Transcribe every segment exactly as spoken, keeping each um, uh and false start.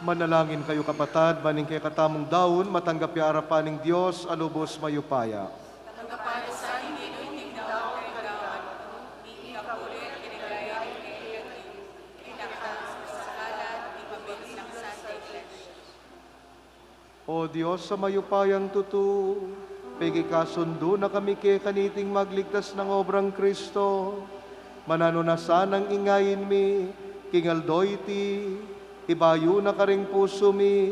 Manalangin kayu, kapatad, ban ing kekatamung daun matanggap ya arapan ning Dios a lubus mayupaya. Tanggapan na sa ing Ginu ing daun ning kekang daun, ing kapurian at kaligayan ning kekang Dios, ing dakal a kasalanan ning Santa Iglesia. O Dios a mayupayang tutu, pekikasundu na kami keka niting magligtas nang obrang Kristo. Mananu na sanang ingayin mi, king aldo iti, ibayu na karing pusu mi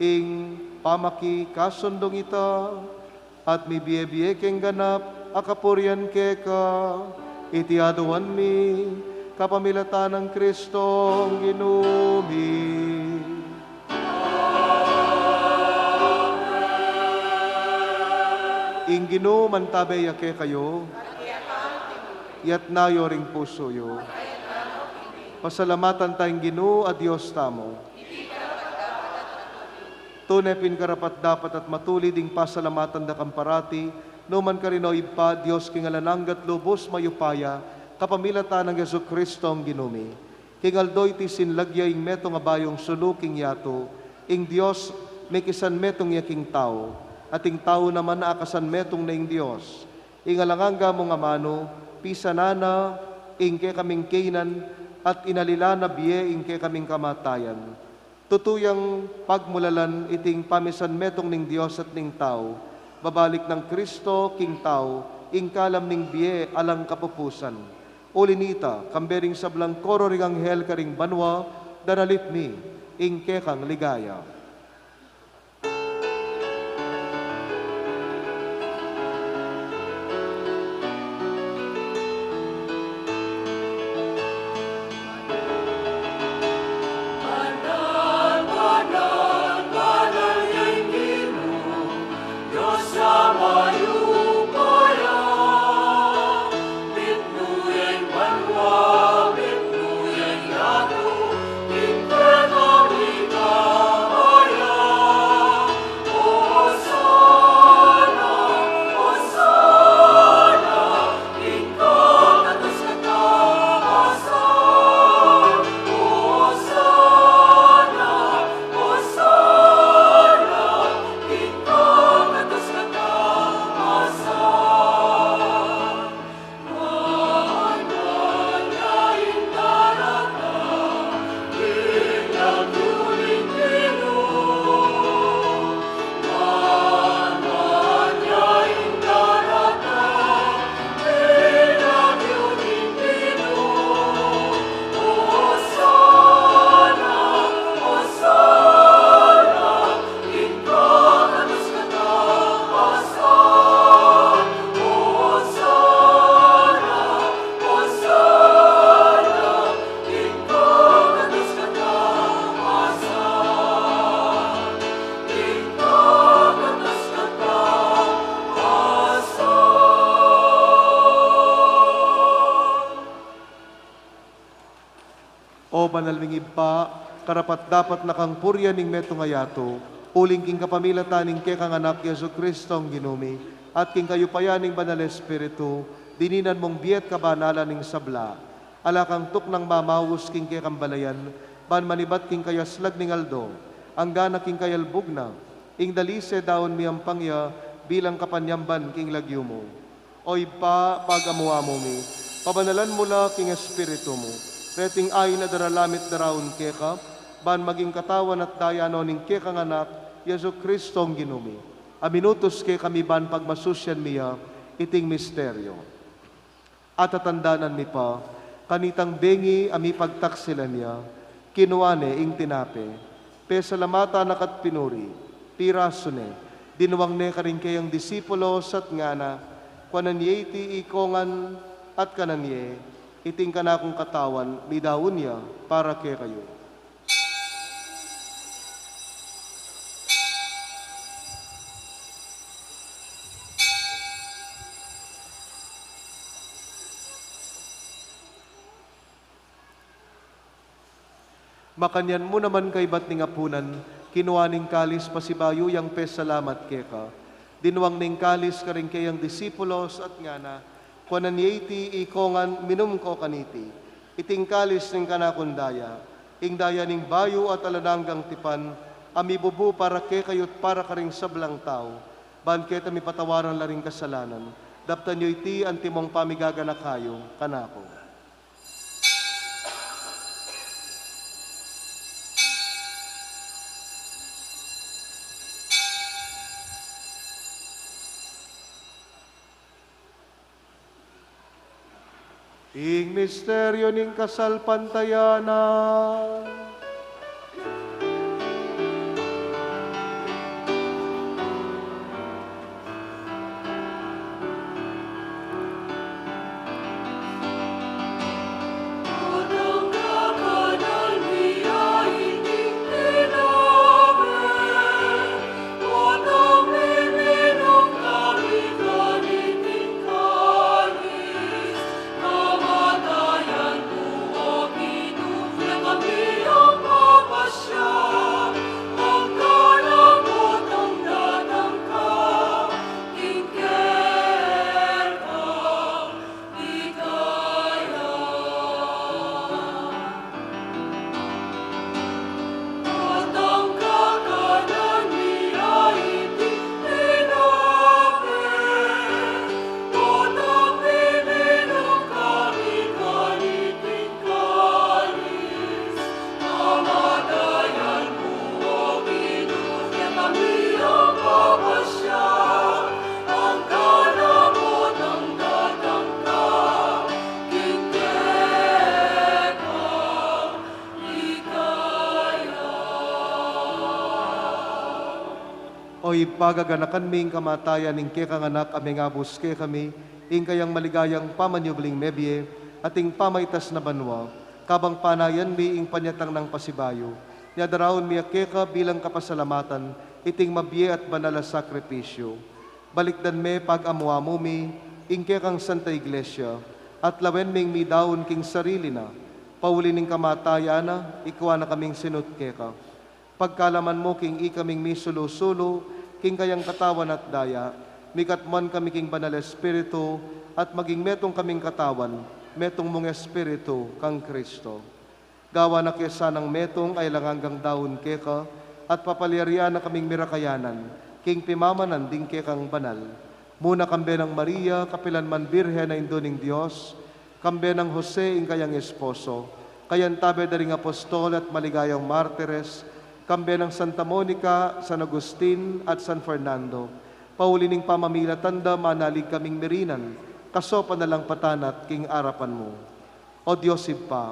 ing pamakikasundung ita, at mibie-bie keng ganap a kapurian keka. Iti aduan mi kapamilatan nang Kristong Ginu mi. Ing Ginu mantabe ya kekayu. Iyatas yu ring pusu yu. Pasalamatan ta ing Ginu a Dios tamu. Tune pin karapat-dapat at matulid ing pasalamatan da kang parati, nu man karin, o Ibpa, Dios king alang angga at lubus mayupaya, kapamilatan nang Jesucristong Ginu mi. King aldo iti sinlag ya ing metung a bayung sulu king yatu, ing Dios mekisanmetung ya king tau, at ing tau naman akasanmetung na ing Dios. Ing alang angga mung amanu, pisanan na ing kekaming kainan, at inalila na bie ing kekaming kamatayan. Tutu yang pagmulalan iting pamisanmetung ning Dios at ning tau, babalik nang Kristo king tau, ing kalam ning bie alang kapupusan. Uli nita, kambe ring sablang koro ring anghel karing banua, daralit mi ing kekang ligaya. O banal ming Ibpa, karapat-dapat na kang purian ing metung a yatu, uling king kapamilatan ning kekang Anak, Jesucristong Ginu mi, at king kayupayan ning Banal Espiritu, dininan mung bie at kabanalan ing sabla. Ala kang tuknang mamaus king kekang balayan, ban manibat king kayaslag ning aldo, anggana king kayalbug na, ing dalise daun miyampang ya bilang kapanyamban king lagyu mu. O Ibpa, pag-amu-amu mi, pabanalan mu la king Espiritu mu reting ain a daralamit daraun keka, ban maging katawan at daya no ning kekang Anak, Jesucristong Ginu mi, a minutus kekami ban pagmasusyan mi ya iting misteryo. At tatandanan mi pa, kanitang bengi a mipagtaksilan ya, kinua ne ing tinape, pesalamatan na ka't pinuri, pirasu ne, dinwang ne karing keyang disipulos at ngana, kuanan ye iti ikongan at kanan ye, iti ing kanakung katawan, midaun ya para kekayu. Makanyan mu naman kaibat ning apunan, kinua ne ing kalis pasibayu yang pesalamat keka. Dinwang ne ing kalis karing keyang disipulos at ngana, kuanan ye iti ikongan, minum ko kaniti. Iti ing kalis ning kanakung daya, Ing daya ning bayu at alang anggang tipan, a mibubu para kekayu at para karing sablang tau, ban keta mipatawaran la ring kasalanan, daptan yu iti antimong pamigaganaka yu kanaku. Ing misteryu ning kasalpantayanan. O Ibpa, gaganakan mi ing kamatayan ning kekang Anak a mengabus kekami, ing kayang maligayang pamanyubling mebie, at ing pamaitas na banua, kabang panayan mi ing panyatang nang pasibayu, nyadaraun mi ya keka bilang kapasalamatan iting mabie at banal a sakripisyu. Balikdan me pag-amu-amu mi ing kekang Santa Iglesia, at lawen ming midaun king sarili na, pauli ning kamatayan na, ikua na kaming sinut keka. Pagkalaman mu king ikaming misulu-sulu king kayang katawan at daya, mikatmuan kami king Banal Espiritu, at maging metung kaming katawan, metung mung Espiritu kang Kristo. Gawa na ke sanang metung a alang anggang daun keka, at papalyarian na kaming mirakayanan king pimamanan ding kekang banal. Muna kambe nang Maria, kapilan man Birhen a Indu ning Dios, kambe nang Jose ing kayang esposo, kayang tabe da ring apostol at maligayang martires, kambe nang Santa Monica, San Agustin, at San Fernando, pauli ning pamamilatan da manalig kaming mirinan, kasopan na lang patanat king arapan mu. O Dios Ibpa,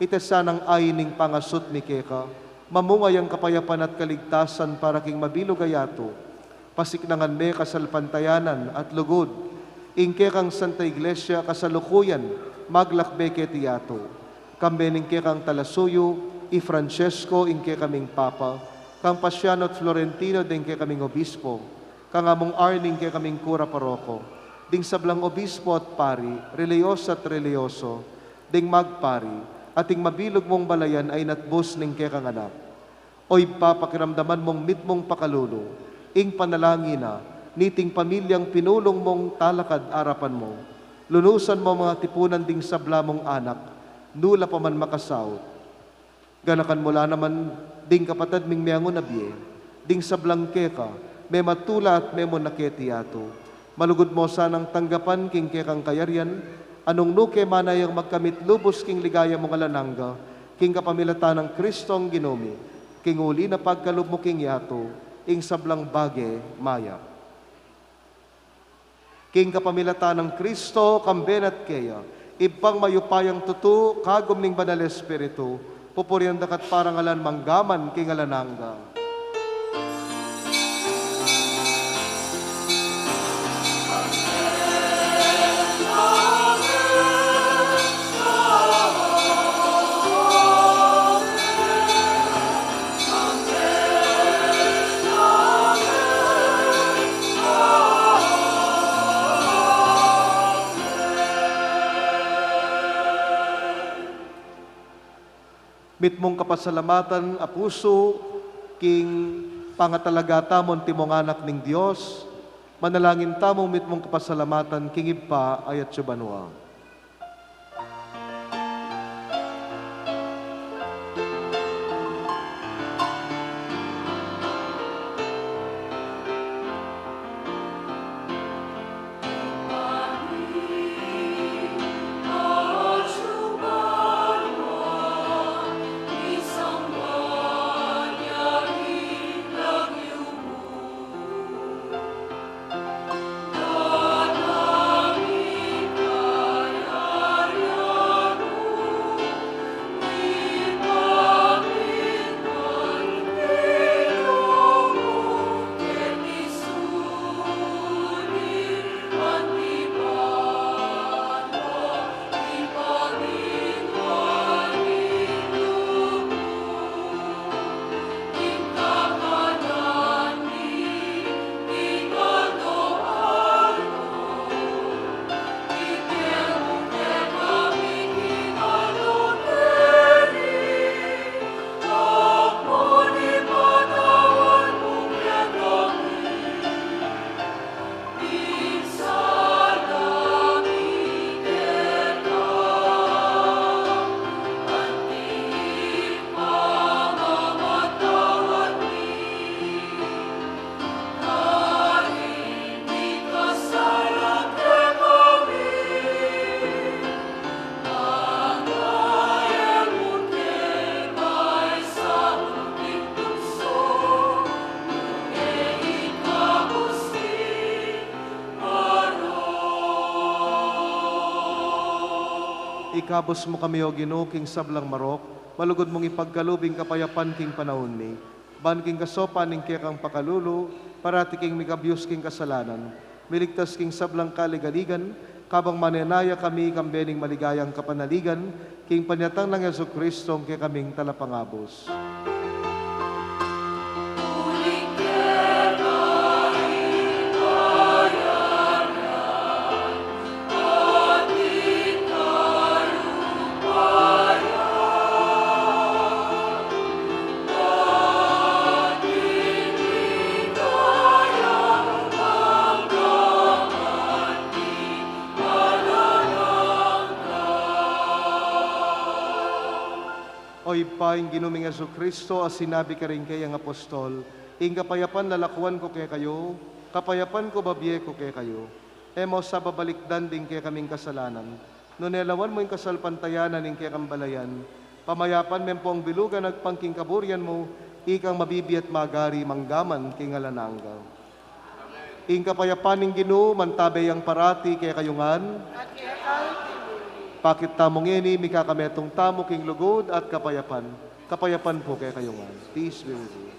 ita sanang ain ning pangasut mi keka, mamunga yang kapayapan at kaligtasan para king mabilug a yatu. Pasiknangan me kasalpantayanan at lugud ing kekang Santa Iglesia kasalukuyan maglakbe keti yatu. Kambe ning kekang talasuyu, i Francesco ing kekaming Papa, kang Paciano at Florentino deng kekaming obispo, kang Among Arnie ing kekaming kura paroko, ding sablang obispo at pari, reliyosa at reliyoso, ding magpari, at ing mabilug mung balayan a inatbus ning kekang Anak. O Ibpa, pakiramdaman mung mitmung pakalulu ing panalangin na niting pamilyang pinulung mung talakad arapan mu. Lunusan mu ang mga tipunan ding sabla mung anak, nu la pa man makasaut. Ganakan mu la naman ding kapatad ming meangun a bie, ding sablang keka mematula at memuna keti yatu. Malugud mu sanang tanggapan king kekang kayarian, a nung nu ke manayang magkamit lubus king ligaya mung alang angga, king kapamilatan nang Kristong Ginu mi, king uli na pagkalub mu king yatu ing sablang bage mayap. King kapamilatan nang Kristo, kambe na at keya, Ibpang mayupayang tutu, kagum ning Banal Espiritu, pupurian da ka at parangalan mangga man king alang angga. Mitmung kapasalamatan a pusu king pangatalaga tamu antimong anak ning Dios, manalangin tamu mitmung kapasalamatan king Ibpa a atsu banua. Ikabus mu kami, O Ginu, king sablang marok, malugud mung ipagkalub ing kapayapan king panaun mi. Ban king kasaupan ning kekang pakalulu, parati kaming mikabyus king kasalanan, miligtas king sablang kaligaligan, kabang manenaya kami kambe ning maligayang kapanaligan, king panyatang nang Jesucristo, ing kekaming Talapangabus. O Ibpa, ing Ginu ming Jesucristo, a sinabi karing keyang apostol, ing kapayapan lalakuan ku kekayu, kapayapan ku babie ku kekayu. E mu sa babalikdan ding kekaming kasalanan, nune lawan mu ing kasalpantayanan ning kekang balayan, pamayapan me pu ing bilugan agpang king kaburian mu, ikang mabibie at magari manggaman king alang angga. Ing kapayapan ning Ginu, mantabe yang parati kekayu ngan. At keka mu rin. Pakit tamu ngeni, mikakametung tamu king lugud at kapayapan. Kapayapan pu kekayu ngan. Peace be with you.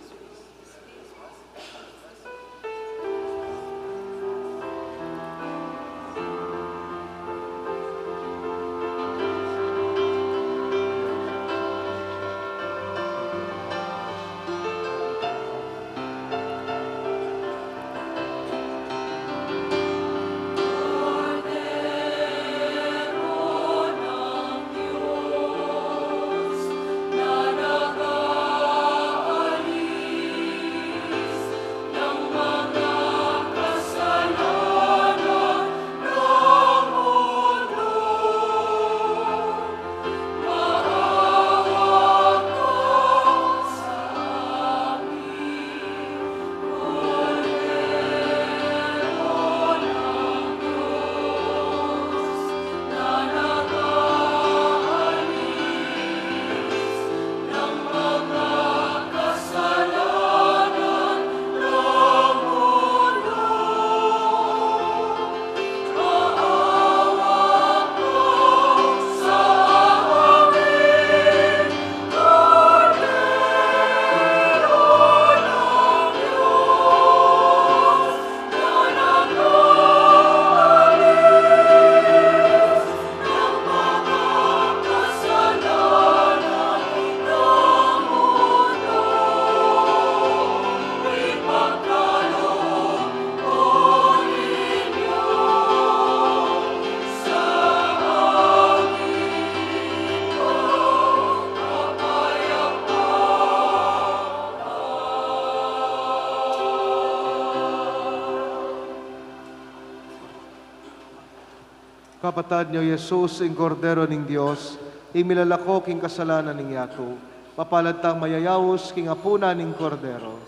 Kapatad yu, Jesus, ing Kordero ning Dios, ing milalako king kasalanan ning yatu. Mapalad tang mayayaus king apunan ning Kordero.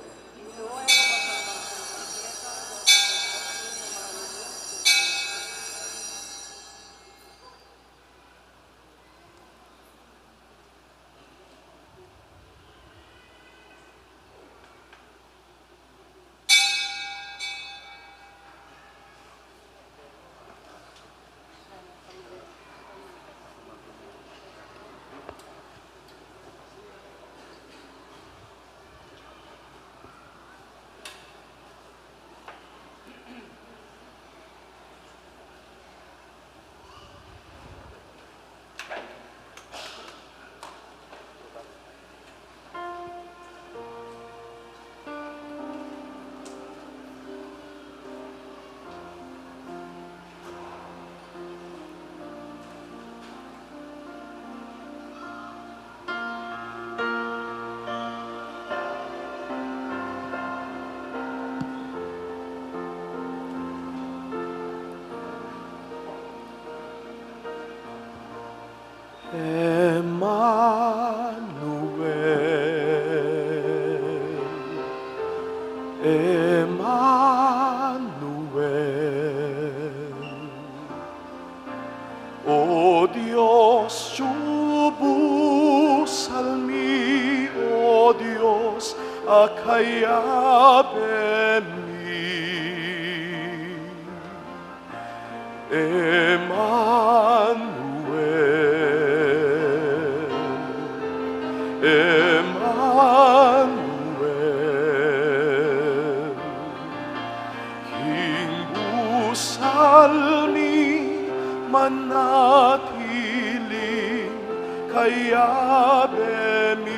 Emmanuel, Emmanuel. O Dios, tiyubusal mi, O Dios, a kayabe mi. Emmanuel. kayabe mi.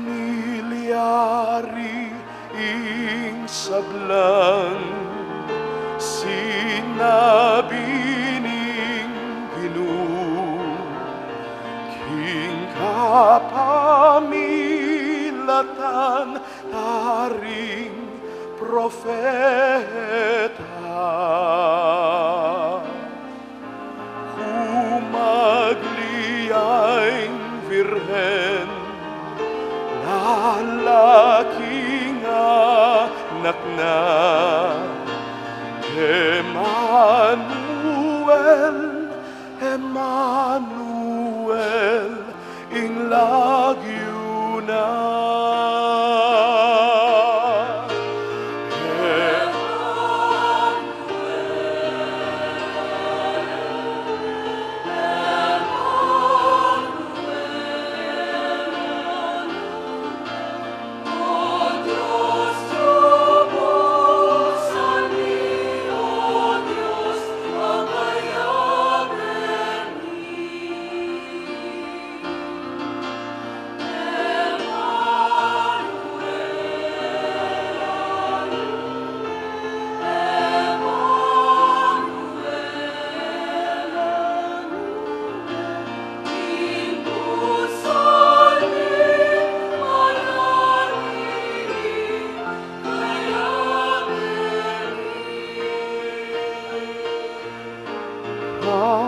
Milyari ing sablang sinabi ning Ginu king kapamilatan da ring propeta. Kumagli ya ing Virgen, lalaking anak na, Emmanuel, Emmanuel, ing lagyu na.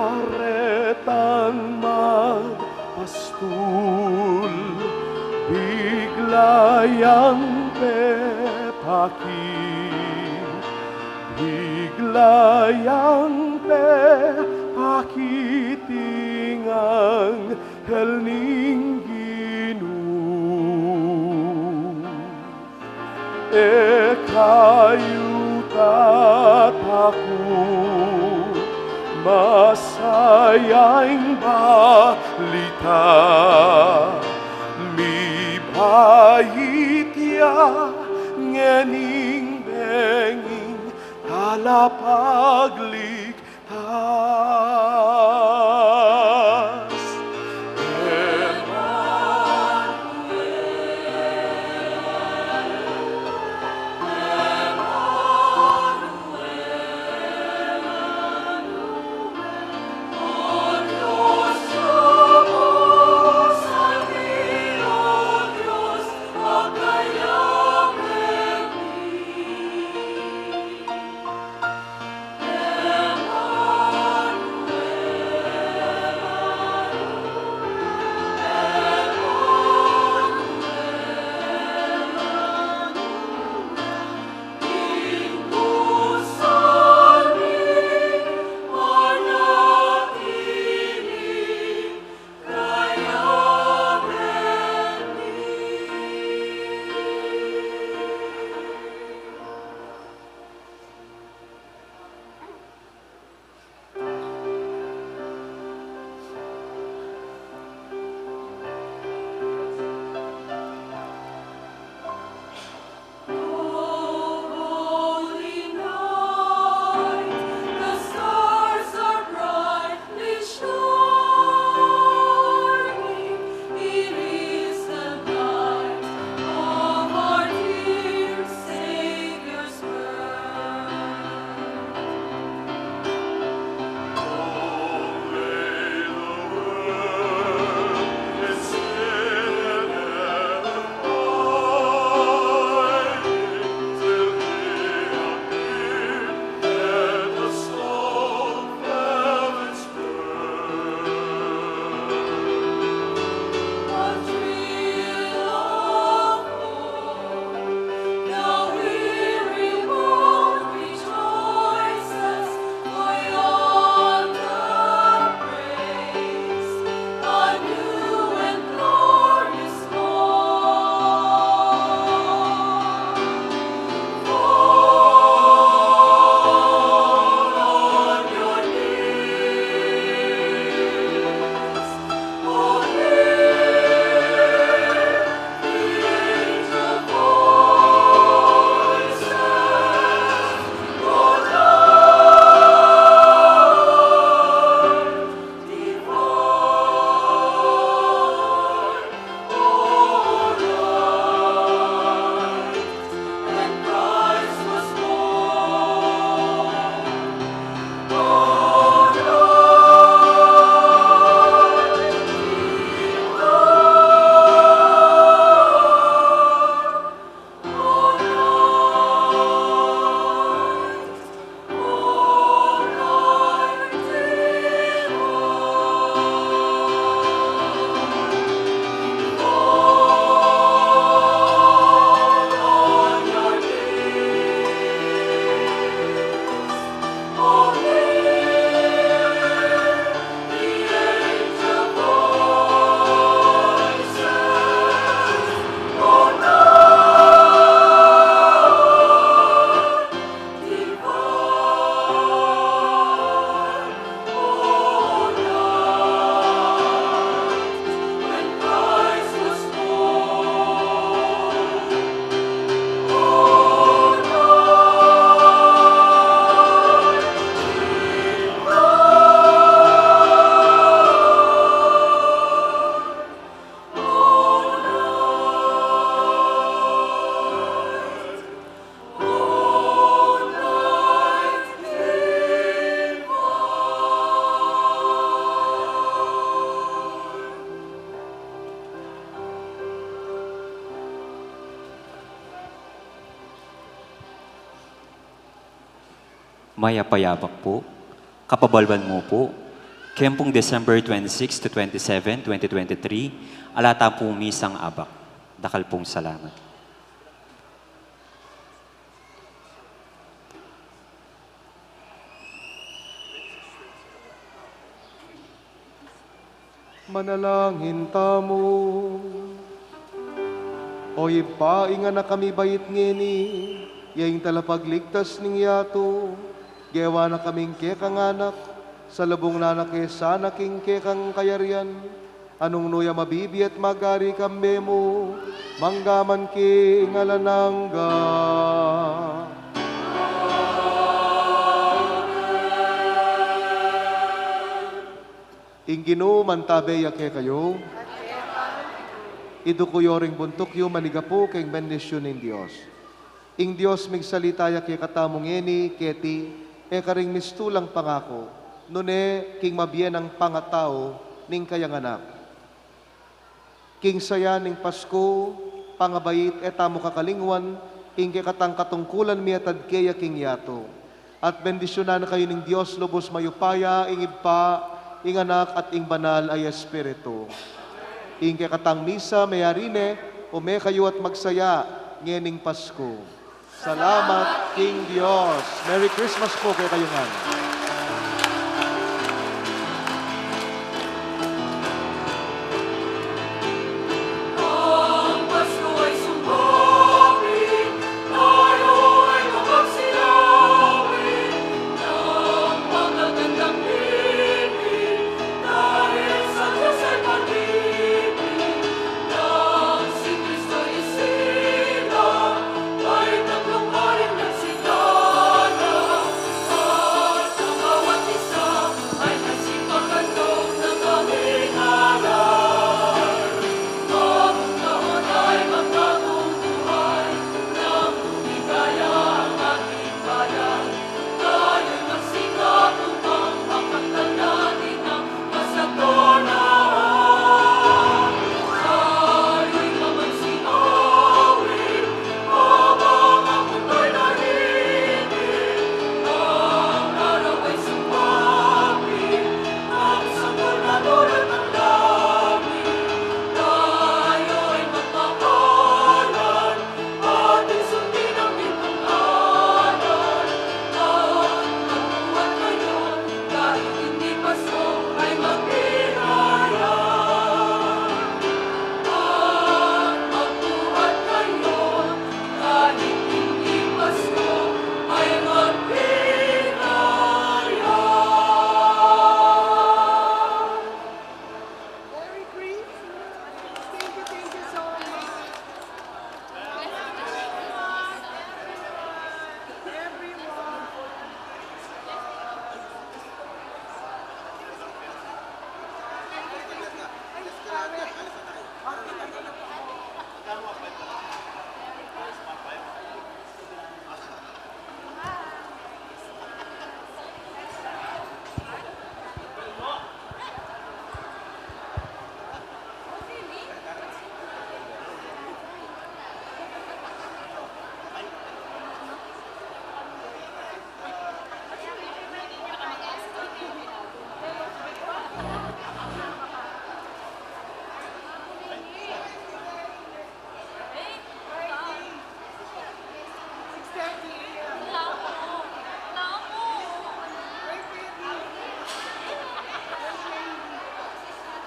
Karetang magpastul, bigla yang pepakit, bigla yang pepakit ing anghel ning Ginu. E kayu tataku, masaya ing balita, mibait ya ngening benging talapaglig tas. Mayap a abak pu, kapabalban mu pu, keng pung December twenty-six to twenty-seven, twenty twenty-three, ala tang misang abak. Dakal pung salamat. Manalangin tamu. O Ibpa, ing Anak a mibait ngeni, ya ing talapagligtas ning yatu, gewa na kaming kekang anak, salubung na na ke sana king kekang kayarian, a nung nu ya mabibie at magari kambe mu, mangga man king alang angga. Ing Ginu mantabe ya kekayu. Iduku yu ring buntuk yu, manigapu king bendisyun ning Dios. Ing Dios migsalita ya kekatamu ngeni, keti, e karing mistulang pangaku, nune king mabie nang pangatau ning kayang Anak. King saya ning Pasku, pangabait, e tamu kakalingwan ing kekatang katungkulan miatad keya king yatu. At bendisyunan kayu ning Dios lubus mayupaya, ing Ibpa, ing Anak, at ing Banal a Espiritu. Ing kekatang misa meyari ne, ume kayu at magsaya ngening Pasku. Salamat king Dios. Merry Christmas pu kekayu ngan.